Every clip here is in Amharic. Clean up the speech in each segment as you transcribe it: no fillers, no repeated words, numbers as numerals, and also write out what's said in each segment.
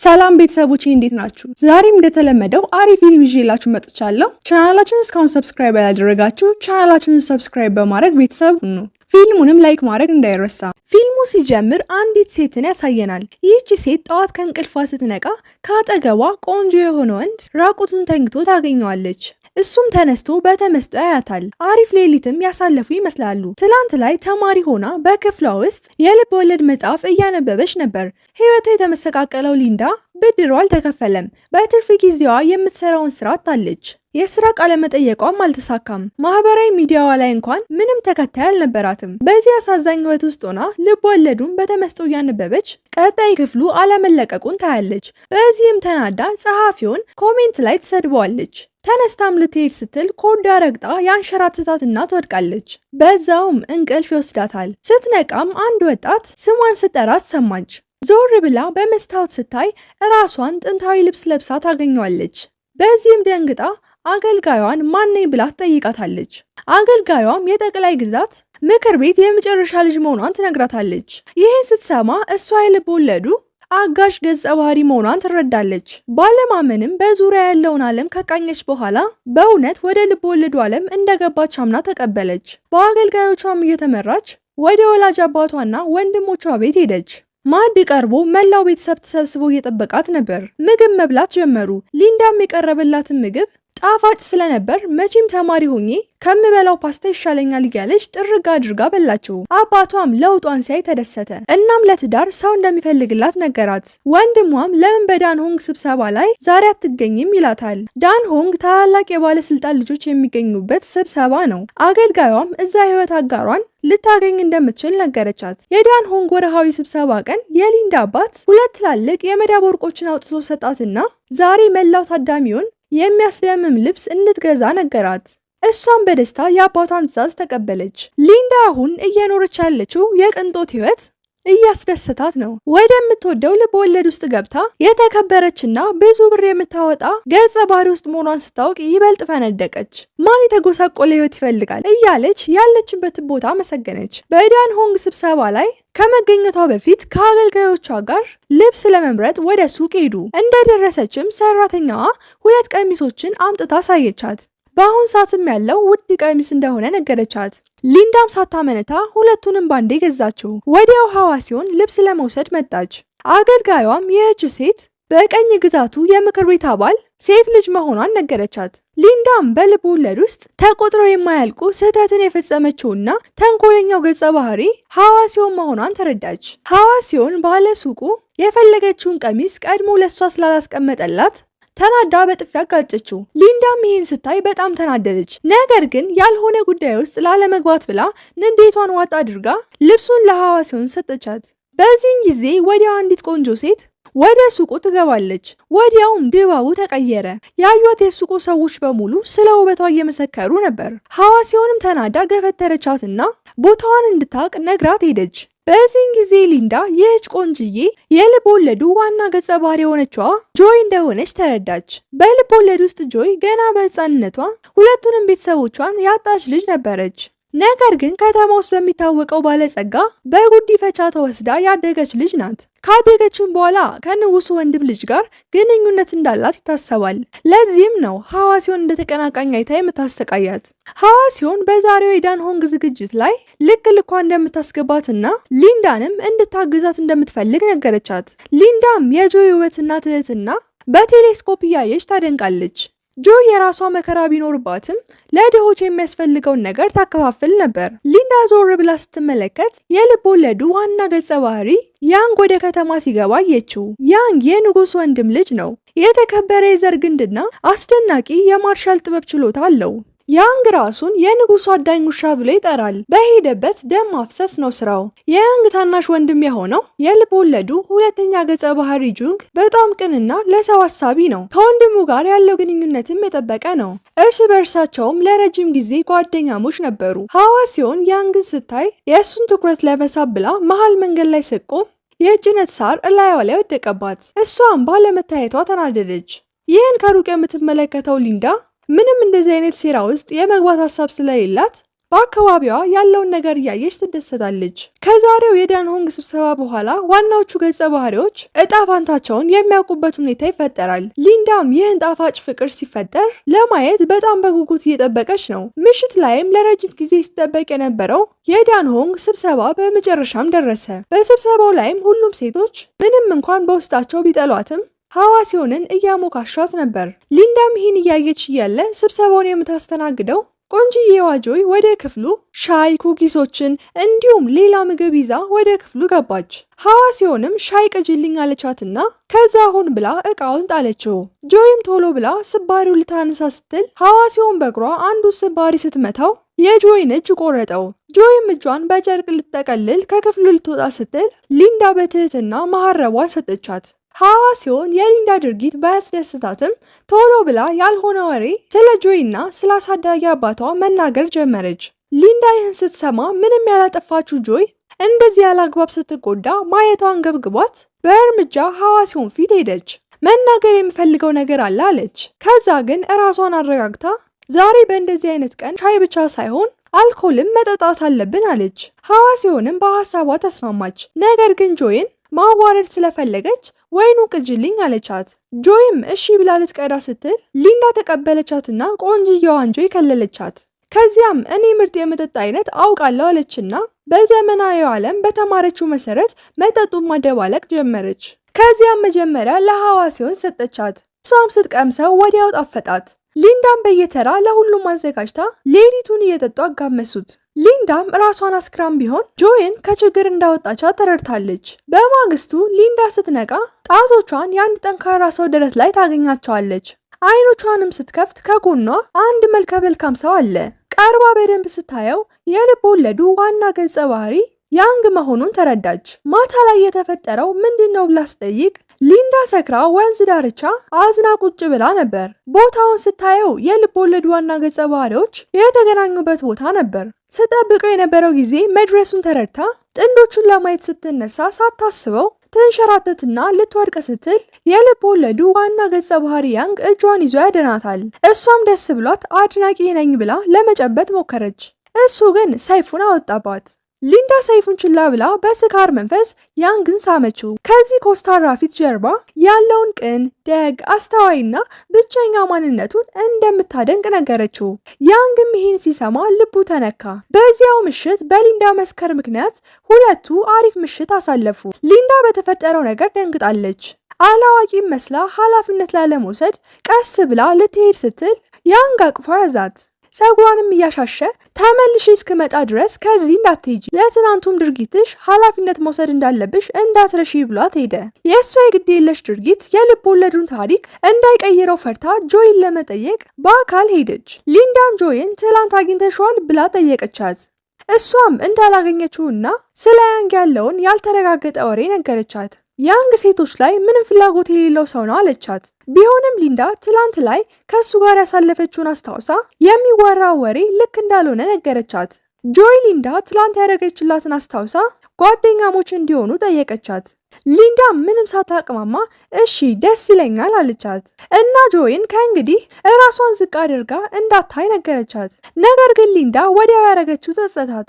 ሰላም ቤተሰቦቼ፣ እንዴት ናችሁ? ዛሬም እንደተለመደው አሪፍ ፊልም ይዤላችሁ መጥቻለሁ። ቻናላችንን እስካሁን subscribe ያላደረጋችሁ ቻናላችንን subscribe በማድረግ ቤተሰብ ሁኑ። ፊልሙንም like ማድረግ እንዳይረሳ። ፊልሙ ሲጀምር አንዲት ሴትን ያሳየናል። ይህቺ ሴት ጠዋት ከእንቅልፏ ስትነቃ ከአጠገቧ ቆንጆ የሆነ ወንድ ራቁቱን ተኝቶ ታገኘዋለች። እሱም ተነስቶ በተመስጦ ያያታል። አሪፍ ሌሊትም ያሳለፉ ይመስላሉ። ትላንት ላይ ተማሪ ሆና በክፍሏ ውስጥ የልብ ወለድ መጽሐፍ እያነበበች ነበር። ህይወቷ የተመሰቃቀለው ሊንዳ ብድሯ አልተከፈለም። በትርፍ ጊዜዋ የምትሰራውን ስራ አጥታለች። የስራ ቃለ መጠየቋም አልተሳካም። ማህበራዊ ሚዲያዋ ላይ እንኳን ምንም ተከታይ አልነበራትም። በዚህ አሳዛኝ ህይወት ውስጥ ሆና ልብ ወለዱን በተመስጦ እያነበበች ቀጣይ ክፍሉ አለመለቀቁን ታያለች። በዚህም ተናዳ ጸሐፊውን comment ላይ ትሰድበዋለች። ተነስታም ልትሄድ ስትል ኮዳ ረግጣ ያንሸራትታትና ትወድቃለች። በዛውም እንቅልፍ ይወስዳታል። ስትነቃም አንድ ወጣት ስሟን ስጠራት ሰማች። ዞር ብላ በመስታወት ስታይ ራሷን ጥንታዊ ልብስ ለብሳ ታገኘዋለች። በዚህም ደንግጣ አገልጋዩን ማነኝ ብላ ትጠይቃታለች። አገልጋዩም የጠቅላይ ግዛት ምክር ቤት የመጨረሻ ልጅ መሆኗን ትነግራታለች። ይህን ስትሰማ እሷ የልብ ወለዱ አጋዥ ገጸ ባህሪ መሆኗን ትረዳለች። ባለማመንም በዙሪያ ያለውን ዓለም ከቃኘች በኋላ በእውነት ወደ ልብ ወለዱ ዓለም እንደገባች አምና ተቀበለች። በአገልጋዮቿም እየተመራች ወደ ወላጅ አባቷና ወንድሞቿ ቤት ሄደች። ማዕድ ቀርቦ መላው ቤተሰብ ተሰብስቦ እየጠበቃት ነበር። ምግብ መብላት ጀመሩ። ሊንዳም የቀረበላትን ምግብ ጣፋጭ ስለነበር መቼም ተማሪ ሆኜ ከምበላው ፓስታ ይሻለኛል እያለች ጥርግ አድርጋ በላችው። አባቷም ለውጧን ሲያይ ተደሰተ። እናም ለትዳር ሰው እንደሚፈልግላት ነገራት። ወንድሟም ለምን በዳን ሆንግ ስብሰባ ላይ ዛሬ አትገኝም ይላታል። ዳን ሆንግ ታላላቅ የባለስልጣን ልጆች የሚገኙበት ስብሰባ ነው። አገልጋዩም እዛ የህይወት አጋሯን ልታገኝ እንደምትችል ነገረቻት። የዳን ሆንግ ወርሃዊ ስብሰባ ቀን የሊንዳ አባት ሁለት ትላልቅ የመዳብ ወርቆችን አውጥቶ ሰጣትና ዛሬ መላው ታዳሚውን የሚያስደምም ልብስ እንድትገዛ ነገራት። እሷም በደስታ የአባቷን ትዕዛዝ ተቀበለች። ሊንዳ አሁን እየኖረች ያለችው የቅንጦት ህይወት እያስደሰታት ነው። ወደምትወደው ልብ ወለድ ውስጥ ገብታ የተከበረችና ብዙ ብር የምታወጣ ገጸ ባህሪ ውስጥ መሆኗን ስታውቅ ይበልጥ ፈነደቀች። ማን የተጎሳቆለ ህይወት ይፈልጋል እያለች ያለችበትን ቦታ አመሰገነች። በዳን ሆንግ ስብሰባ ላይ ከመገኘቷ በፊት ከአገልጋዮቿ ጋር ልብስ ለመምረጥ ወደ ሱቅ ሄዱ። እንደደረሰችም ሰራተኛዋ ሁለት ቀሚሶችን አምጥታ አሳየቻት። በአሁን ሰዓትም ያለው ውድ ቀሚስ እንደሆነ ነገረቻት። ሊንዳም ሳታመነታ ሁለቱንም ባንዴ ገዛችው። ወዲያው ሐዋሲዮን ልብስ ለመውሰድ መጣች። አገልጋዩም ይህች ሴት በቀኝ ግዛቱ የምክር ቤት አባል ሴት ልጅ መሆኗን ነገረቻት። ሊንዳም በልብ ወለድ ውስጥ ተቆጥሮ የማያልቁ ስህተትን የፈጸመችውና ተንኮለኛው ገጸ ባህሪ ሐዋሲዮን መሆኗን ተረዳች። ሐዋሲዮን ባለ ሱቁ የፈለገችውን ቀሚስ ቀድሞ ለእሷ ስላላስቀመጠላት ተናዳ በጥፊ አጋጨችው። ሊንዳም ይህን ስታይ በጣም ተናደደች። ነገር ግን ያልሆነ ጉዳይ ውስጥ ላለመግባት ብላ ንዴቷን ዋጥ አድርጋ ልብሱን ለሐዋሲዮን ሰጠቻት። በዚህን ጊዜ ወዲያው አንዲት ቆንጆ ሴት ወደ ሱቁ ትገባለች። ወዲያውም ድባቡ ተቀየረ። ያዩት የሱቁ ሰዎች በሙሉ ስለ ውበቷ እየመሰከሩ ነበር። ሐዋሲዮንም ተናዳ ገፈተረቻትና ቦታዋን እንድታቅ ነግራት ሄደች። በዚህን ጊዜ ሊንዳ ይህች ቆንጅዬ የልብ ወለዱ ዋና ገጸ ባህሪ የሆነችዋ ጆይ እንደሆነች ተረዳች። በልብ ወለድ ውስጥ ጆይ ገና በሕፃንነቷ ሁለቱንም ቤተሰቦቿን ያጣች ልጅ ነበረች። ነገር ግን ከተማ ውስጥ በሚታወቀው ባለጸጋ በጉዲፈቻ ተወስዳ ያደገች ልጅ ናት። ካደገችም በኋላ ከንጉሱ ወንድም ልጅ ጋር ግንኙነት እንዳላት ይታሰባል። ለዚህም ነው ሐዋሲዮን እንደ ተቀናቃኝ አይታ የምታሰቃያት። ሐዋሲዮን በዛሬው የዳን ሆንግ ዝግጅት ላይ ልክ ልኳ እንደምታስገባትና ሊንዳንም እንድታግዛት እንደምትፈልግ ነገረቻት። ሊንዳም የጆይ ውበትና ትህትና በቴሌስኮፕ እያየች ታደንቃለች። ጆይ የራሷ መከራ ቢኖርባትም ለድሆች የሚያስፈልገውን ነገር ታከፋፍል ነበር። ሊንዳ ዞር ብላ ስትመለከት የልብ ወለዱ ዋና ገጸ ባህሪ ያንግ ወደ ከተማ ሲገባ አየችው። ያንግ የንጉስ ወንድም ልጅ ነው። የተከበረ የዘር ግንድና አስደናቂ የ martial ጥበብ ችሎታ አለው። ያንግ ራሱን የንጉሱ አዳኝ ውሻ ብሎ ይጠራል። በሄደበት ደም ማፍሰስ ነው ስራው። የያንግ ታናሽ ወንድም የሆነው የልብ ወለዱ ሁለተኛ ገጸ ባህሪ ጁንግ በጣም ቅንና ለሰው አሳቢ ነው። ከወንድሙ ጋር ያለው ግንኙነትም የጠበቀ ነው። እርስ በእርሳቸውም ለረጅም ጊዜ ጓደኛሞች ነበሩ። ሐዋሲዮን ያንግን ስታይ የእሱን ትኩረት ለመሳብ ብላ መሃል መንገድ ላይ ስትቆም የጭነት ሳር እላይዋ ላይ ወደቀባት። እሷም ባለመታየቷ ተናደደች። ይህን ከሩቅ የምትመለከተው ሊንዳ ምንም እንደዚህ አይነት ሴራ ውስጥ የመግባት ሀሳብ ስለሌላት በአካባቢዋ ያለውን ነገር እያየች ትደሰታለች። ከዛሬው የዳንሆንግ ስብሰባ በኋላ ዋናዎቹ ገጸ ባህሪዎች እጣ ፋንታቸውን የሚያውቁበት ሁኔታ ይፈጠራል። ሊንዳም ይህን ጣፋጭ ፍቅር ሲፈጠር ለማየት በጣም በጉጉት እየጠበቀች ነው። ምሽት ላይም ለረጅም ጊዜ ሲጠበቅ የነበረው የዳንሆንግ ስብሰባ በመጨረሻም ደረሰ። በስብሰባው ላይም ሁሉም ሴቶች ምንም እንኳን በውስጣቸው ቢጠሏትም ሐዋሲዮንን እያሞካሿት ነበር። ሊንዳም ይህን እያየች እያለ ስብሰባውን የምታስተናግደው ቆንጂዬዋ ጆይ ወደ ክፍሉ ሻይ፣ cookies ኦችን እንዲሁም ሌላ ምግብ ይዛ ወደ ክፍሉ ገባች። ሐዋሲዮንም ሻይ ቅጂልኝ አለቻትና ከዛ ሆን ብላ እቃውን ጣለችው። ጆይም ቶሎ ብላ ስባሪው ልታነሳ ስትል ሐዋሲዮን በእግሯ አንዱ ስባሪ ስትመታው የጆይን እጅ ቆረጠው። ጆይም እጇን በጨርቅ ልትጠቀልል ከክፍሉ ልትወጣ ስትል ሊንዳ በትህትና መሀረቧን ሰጠቻት። ሐዋሲዮን የሊንዳ ድርጊት ባያስደስታትም ቶሎ ብላ ያልሆነ ወሬ ስለ ጆይና ስለ አሳዳጊ አባቷ መናገር ጀመረች። ሊንዳ ይህን ስትሰማ ምንም ያላጠፋችው ጆይ እንደዚህ ያለ አግባብ ስትጎዳ ማየቷን ገብግቧት በእርምጃ ሐዋሲዮን ፊት ሄደች። መናገር የምፈልገው ነገር አለ አለች። ከዛ ግን እራሷን አረጋግታ ዛሬ በእንደዚህ አይነት ቀን ሻይ ብቻ ሳይሆን አልኮልም መጠጣት አለብን አለች። ሐዋሲዮንም በሀሳቧ ተስማማች። ነገር ግን ጆይን ማዋረድ ስለፈለገች ወይኑ ቅጅልኝ አለቻት። ጆይም እሺ ብላ ልትቀዳ ስትል ሊንዳ ተቀበለቻትና ቆንጅየዋን ጆይ ከለለቻት። ከዚያም እኔ ምርጥ የመጠጥ አይነት አውቃለሁ አለችና በዘመናዊው ዓለም በተማረችው መሰረት መጠጡን ማደባለቅ ጀመረች። ከዚያም መጀመሪያ ለሐዋሲዮን ሰጠቻት። እሷም ስትቀምሰው ወዲያው ጣፈጣት። ሊንዳም በየተራ ለሁሉም አዘጋጅታ ሌሊቱን እየጠጡ አጋመሱት። ሊንዳም ራሷን አስክራም ቢሆን ጆይን ከችግር እንዳወጣቻት ተረድታለች። በማግስቱ ሊንዳ ስትነቃ ጣቶቿን የአንድ ጠንካራ ሰው ደረት ላይ ታገኛቸዋለች። አይኖቿንም ስትከፍት ከጎኗ አንድ መልከ መልካም ሰው አለ። ቀርባ በደንብ ስታየው የልብ ወለዱ ዋና ገጸ ባህሪ ያንግ መሆኑን ተረዳች። ማታ ላይ የተፈጠረው ምንድን ነው ብላ ስትጠይቅ ሊንዳ ሰክራ ወንዝ ዳርቻ አዝና ቁጭ ብላ ነበር። ቦታውን ስታየው የልብ ወለዱ ዋና ገጸ ባህሪዎች የተገናኙበት ቦታ ነበር። ስጠብቀው የነበረው ጊዜ መድረሱን ተረድታ ጥንዶቹን ለማየት ስትነሳ ሳታስበው ትንሸራተትና ልትወድቅ ስትል የልብ ወለዱ ዋና ገጸ ባህሪ ያንግ እጇን ይዞ ያድናታል። እሷም ደስ ብሏት አድናቂ ነኝ ብላ ለመጨበጥ ሞከረች። እሱ ግን ሰይፉን አወጣባት። ሊንዳ ሰይፉን ችላ ብላ በስካር መንፈስ ያንግን ሳመችው። ከዚህ ኮስታራ ፊት ጀርባ ያለውን ቅን፣ ደግ፣ አስተዋይና ብቸኛ ማንነቱን እንደምታደንቅ ነገረችው። ያንግም ይህን ሲሰማ ልቡ ተነካ። በዚያው ምሽት በሊንዳ መስከር ምክንያት ሁለቱ አሪፍ ምሽት አሳለፉ። ሊንዳ በተፈጠረው ነገር ደንግጣለች። አላዋቂ መስላ ኃላፊነት ላለመውሰድ ቀስ ብላ ልትሄድ ስትል ያንግ አቅፎ ያዛት። ፀጉሯንም እያሻሸ ተመልሼ እስክመጣ ድረስ ከዚህ እንዳትሄጂ፣ ለትናንቱም ድርጊትሽ ኃላፊነት መውሰድ እንዳለብሽ እንዳትረሺ ብሏት ሄደ። የእሷ የግዴለሽ ድርጊት የልብ ወለዱን ታሪክ እንዳይቀይረው ፈርታ ጆይን ለመጠየቅ በአካል ሄደች። ሊንዳም ጆይን ትላንት አግኝተሽዋል ብላ ጠየቀቻት። እሷም እንዳላገኘችውና ስለ ያንግ ያለውን ያልተረጋገጠ ወሬ ነገረቻት። ያንግ ሴቶች ላይ ምንም ፍላጎት የሌለው ሰው ነው አለቻት። ቢሆንም ሊንዳ ትላንት ላይ ከእሱ ጋር ያሳለፈችውን አስታውሳ የሚወራው ወሬ ልክ እንዳልሆነ ነገረቻት። ጆይ ሊንዳ ትላንት ያደረገችላትን አስታውሳ ጓደኛሞች እንዲሆኑ ጠየቀቻት። ሊንዳ ምንም ሳታቅማማ እሺ ደስ ይለኛል አለቻት እና ጆይን ከእንግዲህ እራሷን ዝቅ አድርጋ እንዳታይ ነገረቻት። ነገር ግን ሊንዳ ወዲያው ያደረገችው ጸጸታት።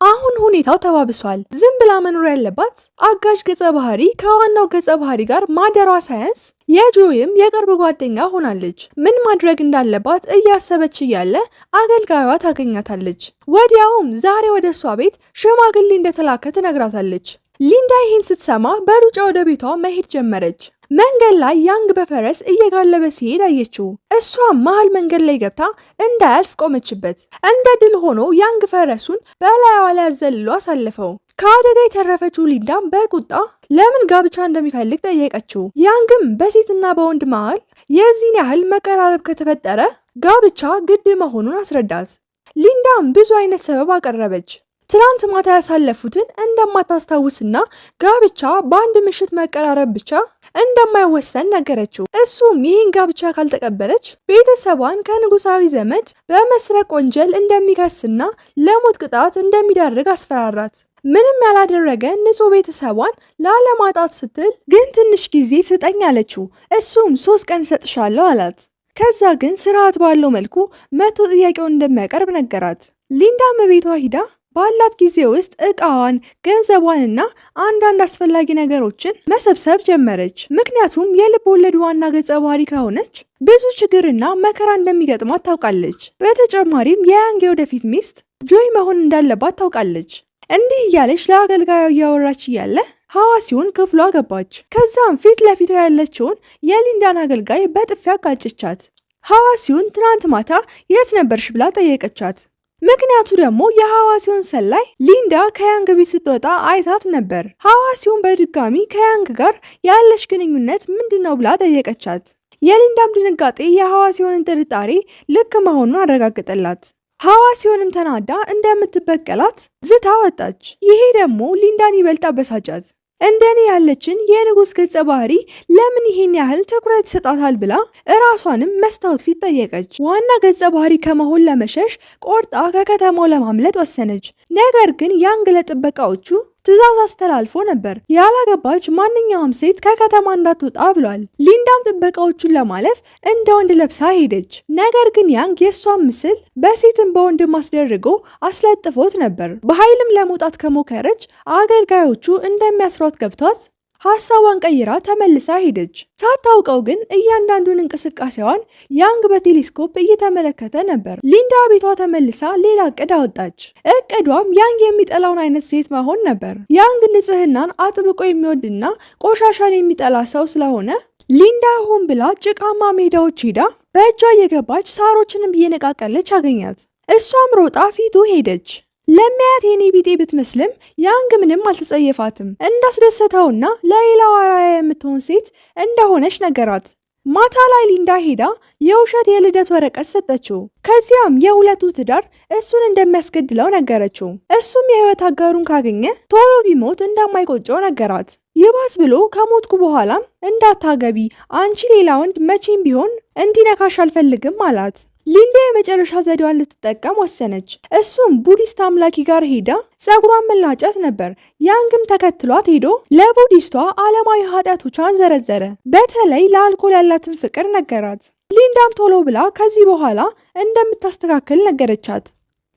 አሁን ሁኔታው ተባብሷል። ዝም ብላ መኖር ያለባት አጋዥ ገጸ ባህሪ ከዋናው ገጸ ባህሪ ጋር ማደሯ ሳያንስ የጆይም የቅርብ ጓደኛ ሆናለች። ምን ማድረግ እንዳለባት እያሰበች እያለ አገልጋዩዋ ታገኛታለች። ወዲያውም ዛሬ ወደ እሷ ቤት ሽማግሌ እንደተላከ ትነግራታለች። ሊንዳ ይህን ስትሰማ በሩጫ ወደ ቤቷ መሄድ ጀመረች። መንገድ ላይ ያንግ በፈረስ እየጋለበ ሲሄድ አየችው። እሷም መሀል መንገድ ላይ ገብታ እንዳያልፍ ቆመችበት። እንደ ድል ሆኖ ያንግ ፈረሱን በላይዋ ላይ አዘልሎ አሳለፈው። ከአደጋ የተረፈችው ሊንዳም በቁጣ ለምን ጋብቻ እንደሚፈልግ ጠየቀችው። ያንግም በሴትና በወንድ መሃል የዚህን ያህል መቀራረብ ከተፈጠረ ጋብቻ ግድ መሆኑን አስረዳት። ሊንዳም ብዙ አይነት ሰበብ አቀረበች። ትናንት ማታ ያሳለፉትን እንደማታስታውስና ጋብቻ በአንድ ምሽት መቀራረብ ብቻ እንደማይወሰን ነገረችው። እሱም ይህን ጋብቻ ካልተቀበለች ቤተሰቧን ከንጉሳዊ ዘመድ በመስረቅ ወንጀል እንደሚከስና ለሞት ቅጣት እንደሚዳርግ አስፈራራት። ምንም ያላደረገ ንጹሕ ቤተሰቧን ላለማጣት ስትል ግን ትንሽ ጊዜ ስጠኝ አለችው። እሱም 3 ቀን እሰጥሻለሁ አላት። ከዛ ግን ስርዓት ባለው መልኩ መቶ ጥያቄውን እንደሚያቀርብ ነገራት። ሊንዳም ቤቷ ሂዳ ባላት ጊዜ ውስጥ እቃዋን፣ ገንዘቧንና አንዳንድ አስፈላጊ ነገሮችን መሰብሰብ ጀመረች። ምክንያቱም የልብ ወለዱ ዋና ገጸ ባህሪ ከሆነች ብዙ ችግርና መከራ እንደሚገጥማት ታውቃለች። በተጨማሪም የያንግ የወደፊት ሚስት ጆይ መሆን እንዳለባት ታውቃለች። እንዲህ እያለች ለአገልጋዩ እያወራች እያለ ሐዋሲውን ክፍሏ ገባች። ከዛም ፊት ለፊቷ ያለችውን የሊንዳን አገልጋይ በጥፊ አጋጨቻት። ሐዋሲውን ትናንት ማታ የት ነበርሽ ብላ ጠየቀቻት። ምክንያቱ ደግሞ የሐዋሲውን ሰላይ ሊንዳ ከያንግ ቤት ስትወጣ አይታት ነበር። ሐዋሲውን በድጋሚ ከያንግ ጋር ያለሽ ግንኙነት ምንድን ነው ብላ ጠየቀቻት። የሊንዳም ድንጋጤ የሐዋሲዮንን ጥርጣሬ ልክ መሆኑን አረጋገጠላት። ሐዋሲዮንም ተናዳ እንደምትበቀላት ዝታ ወጣች። ይሄ ደግሞ ሊንዳን ይበልጥ አበሳጫት። እንደኔ ያለችን የንጉስ ገጸ ባህሪ ለምን ይሄን ያህል ትኩረት ይሰጣታል ብላ እራሷንም መስታወት ፊት ጠየቀች። ዋና ገጸ ባህሪ ከመሆን ለመሸሽ ቆርጣ ከከተማው ለማምለጥ ወሰነች። ነገር ግን ያንግ ለጥበቃዎቹ ትዕዛዝ አስተላልፎ ነበር። ያላገባች ማንኛውም ሴት ከከተማ እንዳትወጣ ብሏል። ሊንዳም ጥበቃዎቹን ለማለፍ እንደ ወንድ ለብሳ ሄደች። ነገር ግን ያንግ የእሷን ምስል በሴትም በወንድም አስደርጎ አስለጥፎት ነበር። በኃይልም ለመውጣት ከሞከረች አገልጋዮቹ እንደሚያስሯት ገብቷት ሀሳቧን ቀይራ ተመልሳ ሄደች። ሳታውቀው ግን እያንዳንዱን እንቅስቃሴዋን ያንግ በቴሌስኮፕ እየተመለከተ ነበር። ሊንዳ ቤቷ ተመልሳ ሌላ እቅድ አወጣች። እቅዷም ያንግ የሚጠላውን አይነት ሴት መሆን ነበር። ያንግ ንጽህናን አጥብቆ የሚወድና ቆሻሻን የሚጠላ ሰው ስለሆነ ሊንዳ ሆን ብላ ጭቃማ ሜዳዎች ሄዳ በእጇ እየገባች ሳሮችንም እየነቃቀለች አገኛት። እሷም ሮጣ ፊቱ ሄደች። ለሚያያት የኔ ቢጤ ብትመስልም ያንግ ምንም አልተጸየፋትም። እንዳስደሰተውና ለሌላው አርአያ የምትሆን ሴት እንደሆነች ነገራት። ማታ ላይ ሊንዳ ሄዳ የውሸት የልደት ወረቀት ሰጠችው። ከዚያም የሁለቱ ትዳር እሱን እንደሚያስገድለው ነገረችው። እሱም የህይወት አጋሩን ካገኘ ቶሎ ቢሞት እንደማይቆጨው ነገራት። ይባስ ብሎ ከሞትኩ በኋላም እንዳታገቢ፣ አንቺ ሌላ ወንድ መቼም ቢሆን እንዲነካሽ አልፈልግም አላት። ሊንዳ የመጨረሻ ዘዴዋን ልትጠቀም ወሰነች። እሱም ቡዲስት አምላኪ ጋር ሄዳ ጸጉሯን መላጨት ነበር። ያንግም ተከትሏት ሄዶ ለቡዲስቷ ዓለማዊ ኃጢአቶቿን ዘረዘረ። በተለይ ለአልኮል ያላትን ፍቅር ነገራት። ሊንዳም ቶሎ ብላ ከዚህ በኋላ እንደምታስተካክል ነገረቻት።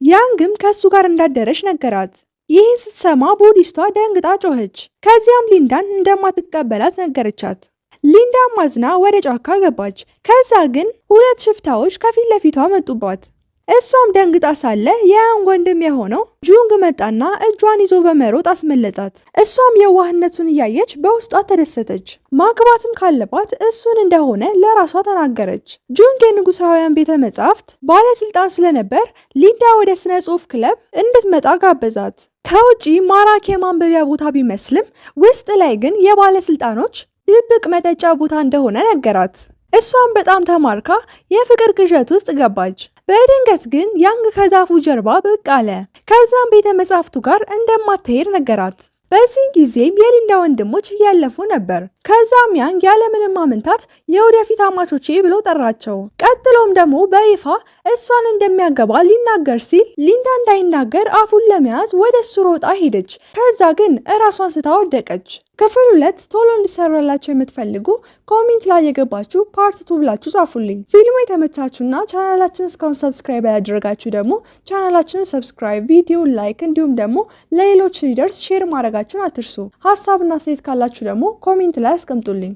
ያንግም ከእሱ ጋር እንዳደረች ነገራት። ይህን ስትሰማ ቡዲስቷ ደንግጣ ጮኸች። ከዚያም ሊንዳን እንደማትቀበላት ነገረቻት። ሊንዳም አዝና ወደ ጫካ ገባች። ከዛ ግን ሁለት ሽፍታዎች ከፊት ለፊቷ መጡባት። እሷም ደንግጣ ሳለ የያንግ ወንድም የሆነው ጁንግ መጣና እጇን ይዞ በመሮጥ አስመለጣት። እሷም የዋህነቱን እያየች በውስጧ ተደሰተች። ማግባትም ካለባት እሱን እንደሆነ ለራሷ ተናገረች። ጁንግ የንጉሳውያን ቤተ መጻሕፍት ባለስልጣን ስለነበር ሊንዳ ወደ ስነ ጽሑፍ ክለብ እንድትመጣ ጋበዛት። ከውጪ ማራኪ የማንበቢያ ቦታ ቢመስልም ውስጥ ላይ ግን የባለስልጣኖች ድብቅ መጠጫ ቦታ እንደሆነ ነገራት። እሷም በጣም ተማርካ የፍቅር ቅዠት ውስጥ ገባች። በድንገት ግን ያንግ ከዛፉ ጀርባ ብቅ አለ። ከዛም ቤተ መጻሕፍቱ ጋር እንደማትሄድ ነገራት። በዚህ ጊዜም የሊንዳ ወንድሞች እያለፉ ነበር። ከዛም ያንግ ያለምንም ማመንታት የወደፊት አማቾቼ ብሎ ጠራቸው። ቀጥሎም ደግሞ በይፋ እሷን እንደሚያገባ ሊናገር ሲል ሊንዳ እንዳይናገር አፉን ለመያዝ ወደ እሱ ሮጣ ሄደች። ከዛ ግን እራሷን ስታ ወደቀች። ክፍል 2 ቶሎ እንዲሰራላችሁ የምትፈልጉ comment ላይ የገባችሁ part 2 ብላችሁ ጻፉልኝ። ፊልሙ የተመቻችሁና ቻናላችን እስካሁን subscribe ያላደረጋችሁ ደግሞ ቻናላችንን subscribe፣ ቪዲዮ like፣ እንዲሁም ደግሞ ለሌሎች ሊደርስ share ማድረጋችሁን አትርሱ። ሀሳብና አስተያየት ካላችሁ ደግሞ comment ላይ አስቀምጡልኝ።